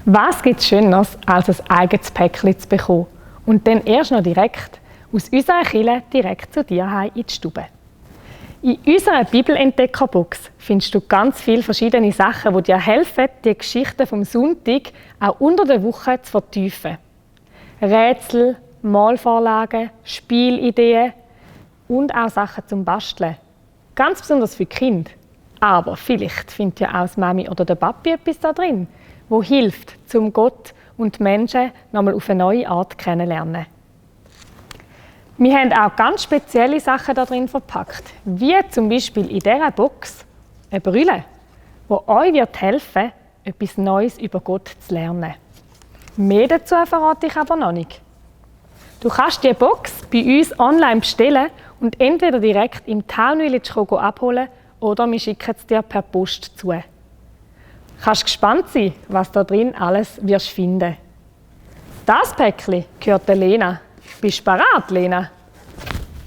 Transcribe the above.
Was gibt es Schöneres, als ein eigenes Päckchen zu bekommen und dann erst noch direkt aus unserer Kirche direkt zu dir heim in die Stube? In unserer Bibelentdeckerbox findest du ganz viele verschiedene Sachen, die dir helfen, die Geschichten vom Sonntag auch unter der Woche zu vertiefen. Rätsel, Malvorlagen, Spielideen und auch Sachen zum Basteln. Ganz besonders für die Kinder. Aber vielleicht findet ja auch die Mami oder der Papi etwas da drin, wo hilft, um Gott und die Menschen nochmal auf eine neue Art kennenzulernen. Wir haben auch ganz spezielle Sachen da drin verpackt, wie zum Beispiel in dieser Box eine Brille, die euch helfen wird, etwas Neues über Gott zu lernen. Mehr dazu verrate ich aber noch nicht. Du kannst die Box bei uns online bestellen und entweder direkt im Town Village abholen oder wir schicken es dir per Post zu. Du kannst gespannt sein, was da drin alles wirst finden. Das Päckchen gehört der Lena. Bist du bereit, Lena?